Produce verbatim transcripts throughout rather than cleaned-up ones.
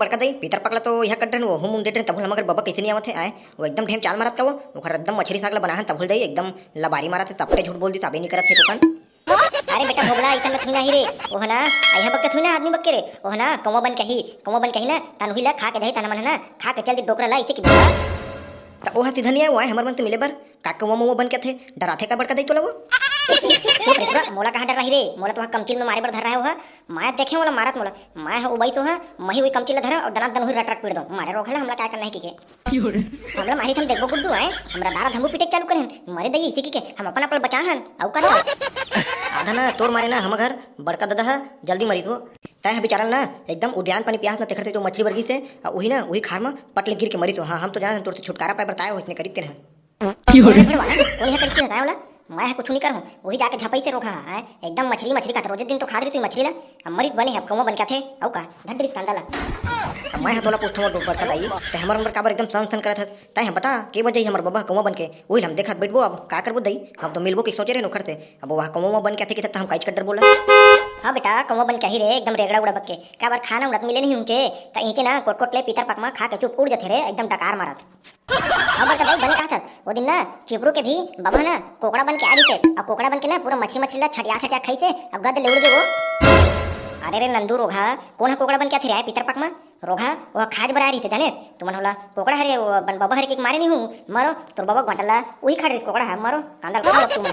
बड़का दाई, पीतर पकला तो यह कट रहन, वो मुंह देत रहन, तभो हमर बबा कइसे नहीं आवत हे, आए, वो एकदम ढेम चाल मारत का वो, ओकर एकदम मछरी साग ला बनाहन, तभो दाई एकदम लबारी मारत हे, सपटे झूठ बोल दी, ताबे नहीं करत हे कोकन। अरे बेटा भोगला, इतन में थुई ना ही रे, ओह ना, अइहा बक्के थुई ना, आदमी बक्के रे, ओह ना, कौवा बन के ही, कौवा बन के ही ना, तन उही ला खा के दही, तन मन ना, खा के चल दी डोकरा ला, इसे की बोला। त ओह सीधा नहीं आए, वो आए हमर मन से मिले बर, का कौवा मौवा बन के थे, डराथे का बड़का दाई तोला वो? चुप रे, तोला, मोला कहाँ डर रही रे, मोला तो वहाँ कमचिल में मारे बर धर रहा है ओह, मैं देखे मोला मारत मोला, मैं ह उबई सो ह, मही वही कमचिल ला धरा और दनात दन हुई रट रट पीट दो, मारे रोघा ला हमला क्या करना है की के। हमला मारी थम देखबो गुड्डू, आए, हमरा दारा धम्बू पीटे चालू करहन, मरे दई इसे की के, हम अपन आप ला बचा हन, अउ का था? आधा ना तोर मारे ना हम घर बड़का दादा ह जल्दी मरिस हो। तय ह बिचारल ना एकदम उद्यान पानी प्यास ना तेखर ते जो मछली बरगी से, आ उही ना उही खार म पट ले गिर के मरिस हो। हाँ, हम तो जाना तोर से छुटकारा पाए बर ताय हो इतने करीब के ना। की हो रे? भड़वा, कोन हे करके बताय ओला? मैं ह कुछु नहीं करहूँ, वही जाके झपई से रोघा है, एकदम मछली मछली का रोजे दिन तो खात रही तू मछली ला, अब मरिस बने है, अब कौवा बन के आथे, अउ का, धड्डरिस कांदा ला। अब मैं ह तोला पूछथों डोबर का दाई, ते हमर उमर काबर एकदम सन सन करत हस? तय ह बता, के बजे हमर बबा कौवा बन के, वही हम देखत बैठबो, अब का करबो दाई, हम तो मिलबो के सोचे रहे नोखर से, अब वह कौवा बन के आथे कि त हम काइच कड्डर बोला। हाँ बेटा, कौवा बन के आही रे, एकदम रेगड़ा उड़ा बक्के, काबर खाना उड़ा त मिले नहीं उनके, त इनके ना कोट कोट ले पीतर पकमा खा के चुप उड़ जथे रे, एकदम डकार मारत। अब बड़का दाई बने कहा चल, वो दिन ना चिपरू के भी बबा ना कोकड़ा बन के आ रही थे। अब कोकड़ा बन के ना पूरा मछली मछली ला छटिया छटिया खाई थे, अब गद ले उड़ गए वो। अरे रे नंदू रोघा, कौन है कोकड़ा बन के आथे रे आए पीतर पकमा? रोघा, वो खाज बर आ रही थे जाने, तुमन होला कोकड़ा हरे, वो बन बबा हरे के मारे नहीं हूँ, मरो, तोर बबा बाटला, वही खा रही कोकड़ा है, मरो, कांदल खाओ तुम।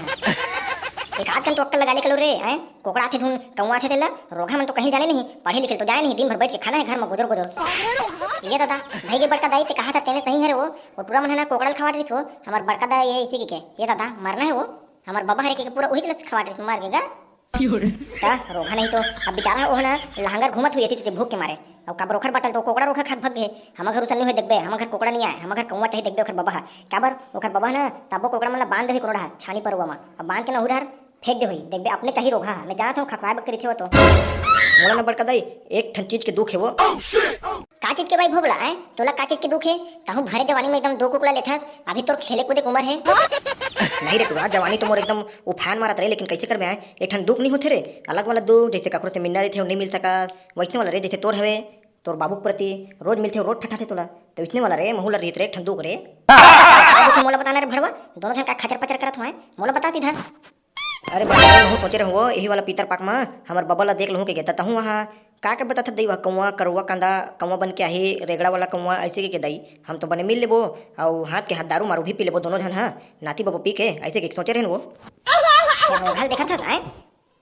एक आध कन तो अक्कल लगा ले कलो रे, हैं? कोकड़ा आथे धुन, कौवा आथे तेला, रोघा मन तो कहीं जाने नहीं, पढ़े लिखे तो जाए नहीं, दिन भर बैठ के खाना है घर में गुजर गुजर। ये दादा, भाई के बड़का दाई ते कहा था तेने सही है रे वो, वो टूरा मन है ना कोकड़ा ल खवाट रही थो, हमार बड़का दाई ये इसी की के, ये दादा, मरना है वो, हमार बाबा हरे के पूरा वही चलत खवाट रही थो, मर गएगा। ता रोघा नहीं तो, अब बेचारा वो है ना, लहंगर घूमत हुई थी भूख के मारे, अब काबर ओखर बटल तो कोकड़ा रोघा खाक भग गए, हम घर उसन नहीं हुए देखबे, हम घर कोकड़ा नहीं आए, हम घर कौवा चाहिए देखबे ओखर बाबा है, काबर ओखर बाबा है ना, तबो कोकड़ा मन ला बांध देवे कोनो डहर, छानी पर हुआ मा, अब बांध के ना उधर फेंक दे होई, देखबे अपने चाही रोघा, मैं जानत हूँ खखवाए बकरी थे वो तो। मोला ना बड़का दाई, एक ठन चीज के दुख है वो। का चीज के भाई भोबला है? तोला का चीज के दुख है? ताहू भरे जवानी में एकदम दो कुकला लेथस, अभी तोर खेले कूदे के उम्र है। नहीं रे टुरा, जवानी तो मोर एकदम उफान मारत रहे, लेकिन कैसे कर में आए, एक ठन दुख नहीं होथे रे, अलग वाला दुख, जैसे ककरो से मिलना रहथे, नहीं मिल सका, वैसने वाला रे, जैसे तोर हवे, तोर बाबू के प्रति रोज मिलथे, रोज ठठाथे तोला, तो इसने वाला रे, महू ला रहित रे, एक ठन दुख रे। का दुख है मोला बताना रे भड़वा, दोनों झन का खचर पचर करत हो, मोला बता सीधा। अरे बाबा, मैं सोचे रहूँ यही वाला पीतर पाक मा हमर बबा ला देख लहूँ के गेता तहूँ वहाँ का के बताथस दई, वह कौवा करवा कांदा कौवा बन के आही, रेगड़ा वाला कौवा ऐसे के, के दई, हम तो बने मिल लेबो, अउ हाथ के हाथ दारू मारू भी पी लेबो दोनों झन, हाँ, नाती बबो पी के, ऐसे के सोचे रहन वो। रोघा ल देखत हस, आय?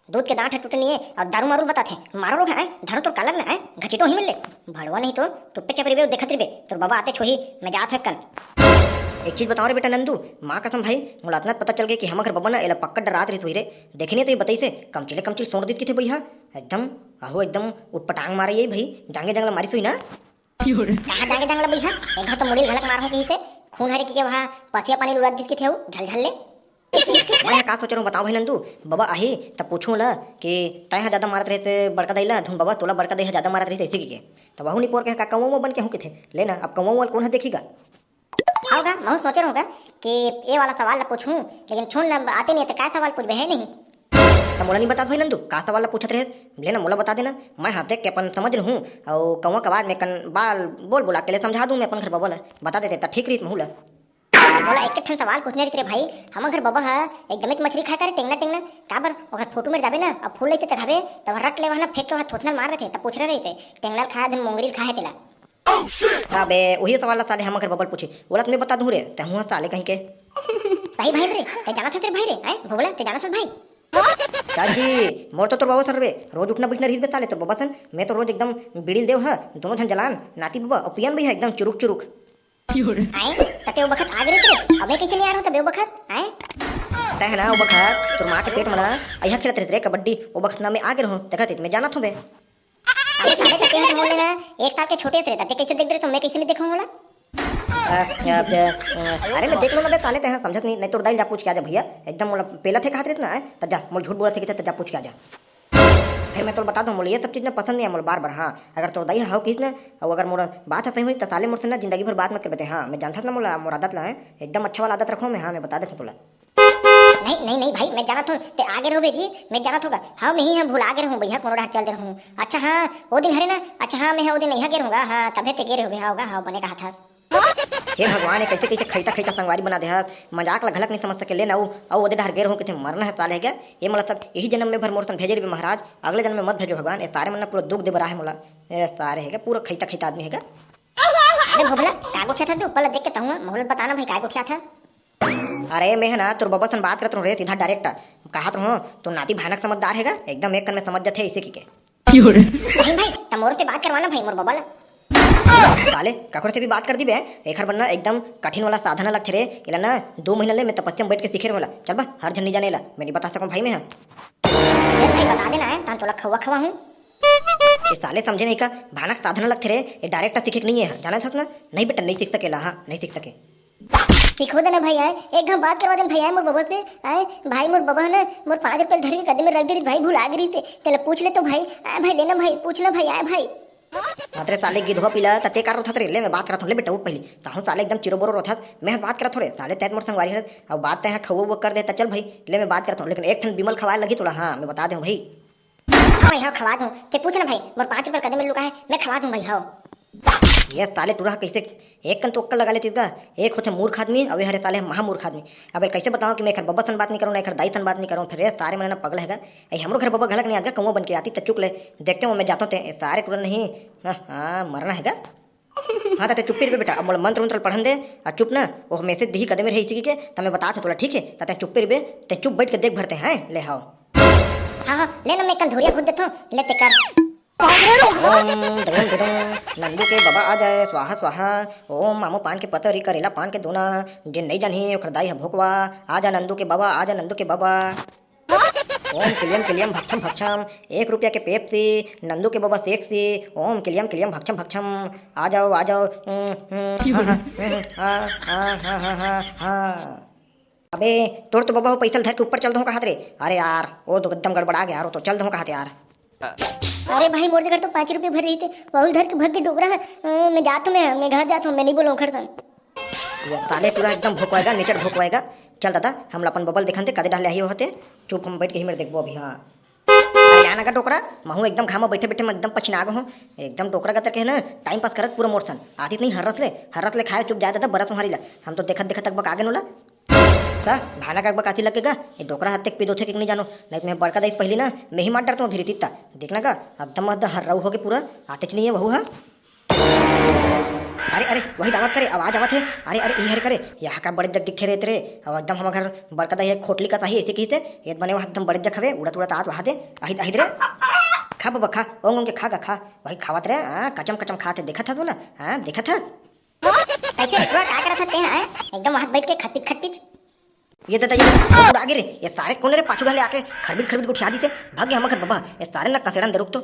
दूध के दांत ह टूटे नहीं है, और दारू मारू बताथे, मारो रोघा, आय? धरो तोर कालर ना, आय? घचीटो ही मिल ले। भड़वा नहीं तो, टुप्पे चप रिबे, देखत रिबे, तोर बबा आते छोही, मैं जात हकन। एक चीज बताओ रे बेटा नंदू, माँ कसम भाई, मोला अतना पता चल गया कि हम घर बबा ना एला पक्का डरात रहित हुई रे, देखे नहीं तो ये बताई से, कमचिले कमचिल सोंड दिस किथे भैया, एकदम, आहो एकदम उटपटांग मारे ये भाई, जांगे जंगला मारी सुई ना। कहाँ जांगे जंगला भैया, एक घर तो मुड़ी घलक मारहूँ कही से, खून हरे की के वहाँ पसिया पानी लुलत दिस किथे हऊ, झलझल ले। मैं ह का सोच रहूँ बताओ भाई नंदू, बबा आही तब पूछूँ ला कि तय ह ज्यादा मारत रहे से बड़का दाई ला, धुन बबा तोला बड़का दाई ह ज्यादा मारत रहे से ऐसे की के, तब वहू निपोर के का कौवा बन के हूँ किथे, लेना अब कौवा कौन ह देखी गा। हाँ गा, महू सोचे रहूँ गा कि ये वाला सवाल ला पूछूँ, लेकिन छोड़ ना, आते नहीं तो क्या सवाल पूछबे, है नहीं। त मोला नहीं बतात भाई नंदू, का सवाल ला पूछत रहे? ले ना मोला बता देना, मैं हाँ देख के अपन समझ लूँ, अउ कौवा के बाद में कन बाल बोल बुला के ले समझा दूँ मैं अपन घर बबा ला, बता देते त ठीक रही महू ला। मोला एक ठन सवाल पूछने रहित रे भाई, हमर घर बबा ह एकदम मछली खाए करे टेंगना टेंगना, काबर ओकर फोटो में जाबे ना, अब फूल लेके चढ़ाबे, तब रट ले वहाँ फेंक के वहाँ थोथना मार देथे, तब पूछ रहे रहिथे, टेंगना ल खाए धन मोंगरी ल खाए तेला। अबे, वही सवाल ला साले हमर घर बबल पूछे। ओला त मैं बता दूं रे, ते हुआ साले कहीं के। सही भाई रे, ते जानत हस रे भाई रे, हैं? भोबला, ते जानत हस भाई? चाची, मोर तो तोर बबा सन रे, रोज उठना बैठना रहिस बे साले तोर बबा सन। मैं तो रोज एकदम बीड़ी ल देव ह, दोनों झन जलान, नाती बबा, अउ पियन भैया एकदम चुरुक चुरुक। आए, त ते वो बखत आ गे रहिस रे, अबे कैसे नहीं आ रहा तबे वो बखत, आए? तय है ना, वो बखत तोर माँ के पेट में ना, अइहा खेलत रहिस रे कबड्डी, वो बखत ना मैं आ गे रहूं, देखत रहिस, मैं जानत हूं बे। अरे साले, त तें ह मोर ले ना एक साल के छोटे हस रे, त तें कइसे देख डरे, त मैं कइसे नहीं देखूं ओला? अ, अ, अ, अरे मैं देख लूं ना बे साले, तें ह समझत नहीं, नहीं तोर दाई ल जा पूछ के आ जा भैया, एकदम मोला पेलत हे कहत रहिस ना, त जा, मोला झूठ बोलत हे कि त जा पूछ के आ जा। फिर मैं तोला बता दूं, मोला ये सब चीज ना पसंद नहीं है, मोला बार बार, हाँ, अगर तोर दाई ह हव कहिस ना, अउ अगर मोर बात ह सही होही, त साले मोर से ना जिंदगी भर बात मत करबे तें, हाँ, मैं जानथस ना मोला, मोर आदत ला है, एकदम अच्छा वाला आदत रखूं मैं, हाँ, मैं बता देथों तोला। नहीं, नहीं, नहीं भाई, मैं जानत हूँ, ते आगे रहो बेजी, मैं जानत होगा। हाँ, मैं ही, हाँ, भुला गे रहूँ भैया, कोनो डहर चल दे रहूँ। अच्छा हाँ, वो दिन हरे ना, अच्छा हाँ, मैं हाँ, वो दिन नहीं गे रहूँगा, हाँ, तभे ते गे रहो भैया, होगा, हाँ, बने कहा था। हे भगवान, ये कैसे, कैसे खैता, खैता संगवारी बना दे हस। मजाक ला घलक नहीं समझ सके, ले ना, अउ, अउ ओदे डहर गे रहूँ, किथे मरना है साले है क्या? ये मतलब सब यही जन्म में भर मोर सन भेजे रहिबे महाराज, अगले जन्म में मत भेजो भगवान, ये सारे मन ना पूरा दुख दे बर आहे मोला। ये सारे है क्या, पूरा खैता, खैता आदमी है क्या? अरे भोभला, काय गोठियाथस बे? ऊपर ला देख के तहूँ मोला बताना भाई, काय गोठियाथस? अरे मैं ह ना तोर बबा सन बात करत रहूँ रे, सीधा डायरेक्ट। कहत रहूँ, तो नाती भयानक समझदार है गा, एकदम एक कन में समझ जाथे ऐसे की के। नहीं भाई, त मोर से बात करवाना भाई, मोर बबा ला। साले, कखरो से भी बात कर दी बे, एखर बर ना एकदम कठिन वाला साधना लगथे रे। एला ना दो महीना ले मैं तपस्या में बैठ के सीखे रहूँ ला। चल बा, हर झन नहीं जाने ला, मैं नहीं बता सकूँ भाई मैं ह। ए भाई, बता देना है, तान तोला खवा खवा हूँ। ये साले समझे नहीं का, भयानक साधना लगथे रे, ये डायरेक्ट सीखे के नहीं है, जाना था ना? नहीं बेटा, नहीं सीख सकेला, हाँ, नहीं सीख सके। सिखो देना भाई, आए, एक घाव बात करवा देना भाई, आए, मोर बबा से, आए, भाई, मोर बबा है ना, मोर पाँच रुपया धर के कदे में रख दे रही भाई, भुला गे रही से, तेला पूछ ले तो भाई, आए भाई, लेना भाई, पूछना भाई, आए भाई। अतरे साले गिधवा पीला, तते कार उठत रे, ले मैं बात करत हूँ, ले बेटा उठ पहली, ताहू साले एकदम चिरो बोरो रोथस, मैं बात करत हूँ रे, साले तैत मोर संगवारी हरत, अब बात तय खवो वो कर दे, त चल भाई, ले मैं बात करत हूँ, लेकिन एक ठन बिमल खवाए लगी तोला, हाँ, मैं बता दे हूँ भाई। हाँ भाई, हाँ, खवा दूँ, ते पूछ ना भाई, मोर पाँच रुपया कदे में लुका है, मैं खवा दूँ भाई, हाँ। ये साले टुरा कैसे एक कन तो अक्कल लगा लेती का? एक होथे मूर्ख आदमी, अब ये हरे साले महामूर्ख आदमी। अब ये कैसे बताऊं कि मैं एकर बब्बा सन बात नहीं करूं, ना एकर दाई सन बात नहीं करूं, फिर ये सारे मन ना पगला है गा। ए, हमरो घर बब्बा घलक नहीं आत गा, कहूं बन के आती त चुक ले। देखते हो मैं जाता हूं ते, ये सारे टुरा नहीं। हाँ, हाँ, मरना है गा। हाँ, त ते चुप्पी रहे बेटा, अब मोला मंत्र उंत्र पढ़न दे, आ चुप ना, वो मैसेज दिही कदे में रही इसी के, त मैं बता था तोला, ठीक है? त ते चुप्पी रहे, ते चुप बैठ के देख भरते हैं, ले हाओ। हाँ, हाँ, ले ना, मैं एक कन धुरिया घुट देता हूँ, ले ते कर। ओम दयम दयम, नंदू के बाबा आ जाए, स्वाहा स्वाहा। ओम मामू पान के पतरी, करेला पान के दोना, जे नहीं जानही ओकर दाई ह भोकवा। आ जा नंदू के बाबा, आ जा नंदू के बाबा। ओम किलियम किलियम भक्षम भक्षम, एक रुपया के पेप्सी, नंदू के बाबा सेक्सी। ओम किलियम किलियम भक्षम भक्षम, आ जाओ, आ जाओ। उम, उम, हा, हा, उम, हा, हा, हा, हा, हा। अबे, तोर तो बबा हो पैसा ल धर के ऊपर चल दो कहत रे। अरे यार, वो तो एकदम गड़बड़ा गया यार, वो तो चल दो कहत यार। अरे भाई, मोर जगह तो पाँच रुपये भर रही थे, वहू धर के भग के डोकरा है। अ, मैं जात हूँ, मैं, मैं घर जात हूँ, मैं नहीं बोलूँ घर सन। ये साले पूरा एकदम भोकवाएगा, निचट भोकवाएगा। चल दादा, हम अपन बबल दिखन दे, कदे डाले आई होते। चुप, हम बैठ के ही मेरे देखबो अभी, हाँ। अरे आना का डोकरा, महू एकदम घामा बैठे बैठे मैं एकदम पछिना गो हूँ। एकदम डोकरा गतर के है ना, टाइम पास करत पूरा मोर सन। आदित नहीं हर्रस ले, हर्रस ले खाए चुप जाए दादा, बरस मारी ला। हम तो देखत देखत तक बका गेन ओला। त भाना का बकासी लगेगा, ये डोकरा हत्ते पी दोथे के नहीं जानो, नहीं तो मैं बड़का दाई पहली ना, मैं ही मार डरता हूँ फिर तीता। देखना का, एकदम मत हर्राऊ हो के पूरा, आते च नहीं है वहू हा। अरे, अरे, वही दावत करे, आवाज आवत है। अरे, अरे, इहर करे, यहाँ का बड़े जग दिखे रहते रे। अब एकदम हम घर बड़का दाई है, खोटली का ताही ऐसे की से, ये बने वहाँ एकदम बड़े जग हवे, उड़त उड़त आत वहाँ दे, आहिद, आहिद रे। खा बबा, खा, ओंग ओंग के खा गा, खा। वही खावत रे, हाँ, कचम कचम खाते, देखत हस बोला, हाँ, देखत हस। कैसे रे, पूरा का करत हस ते, हाँ? एकदम वहाँ बैठ के खटपिच, खटपिच। ये दादा, ये दादा, उड़ा गे रे, ये सारे कोने रे पाछू डाले आके खरबिट खरबिट गुठिया दीते, भाग गया हमर घर बाबा, ये सारे ना कसेड़न दे रुक तो।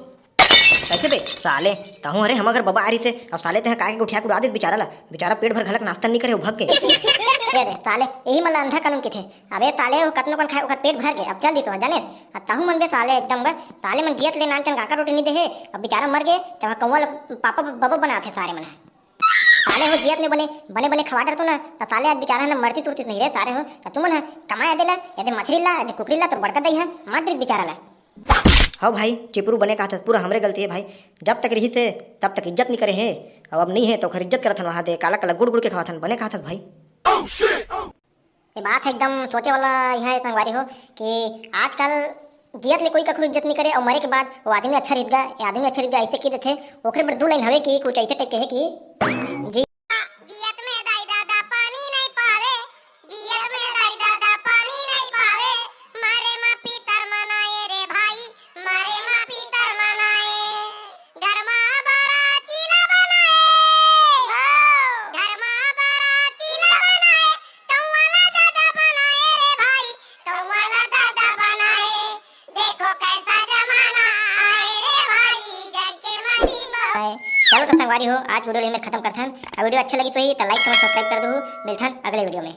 कैसे बे, साले, तहूँ हरे हमर घर बाबा आ रही थे, अब साले ते काहे के गुठिया के उड़ा दे बेचारा ला, बेचारा पेट भर घलक नाश्ता नहीं करे, वो भाग गए। ये दे, साले, यही मन ला अंधा कानून किथे। अबे साले, वो कतनो कन खाए, ओकर पेट भर गए, अब चल दी तो, जाने? अब तहूँ मन बे साले एकदम बे, साले मन जियत ले नान चन गाका रोटी नहीं दे हे, अब बेचारा मर गए, तब कौआ ला पापा बाबा बनाते सारे मन है। साले हो जियत में बने, बने, बने खवा डरतो ना, त साले आज बेचारा ह ना मरती तुरतीस नहीं रे सारे हो, त तुमन ह कमाए देला, यदि मछली ला, यदि कुकरी ला, तो बड़का दई ह, मार डरित बेचारा ला। हव भाई, चिपरू बने कहत हस, पूरा हमरे गलती है भाई। जब तक रही से, तब तक इज्जत नहीं करे हे, अब, अब नहीं है तो ओकर इज्जत करत हन वहाँ दे, काला काला गुड़ गुड़ के खवाथन, बने कहत हस भाई। ये बात है एकदम सोचे वाला, यह है संगवारी हो कि आजकल जियत ले कोई कखरो इज्जत नहीं करे और मरे के बाद वो आदमी अच्छा रहित गा, ये आदमी अच्छा रहित गा, ऐसे की देथे, ओकरे बर दू लाइन हवे कि कुछ ऐसे टाइप के है कि जी। जियत में दाई दादा पानी नहीं पावे, जियत में दाई दादा पानी नहीं पावे, मारे मा पीतर मनाए रे भाई, मारे मा पीतर मनाए। घरमा बराती ला बनाए। हाँ। घरमा बराती ला बनाए। तौं वाला दादा बनाए रे भाई, तौं वाला दादा बनाए। देखो कैसा जमाना आए रे भाई, जग के मनी बहाए। चलो तो संगवारी हो, आज वीडियो ला एमे खत्म करथन। अब वीडियो अच्छा लगी तो ही तो लाइक, कमेंट, सब्सक्राइब कर दो। मिलथन अगले वीडियो में।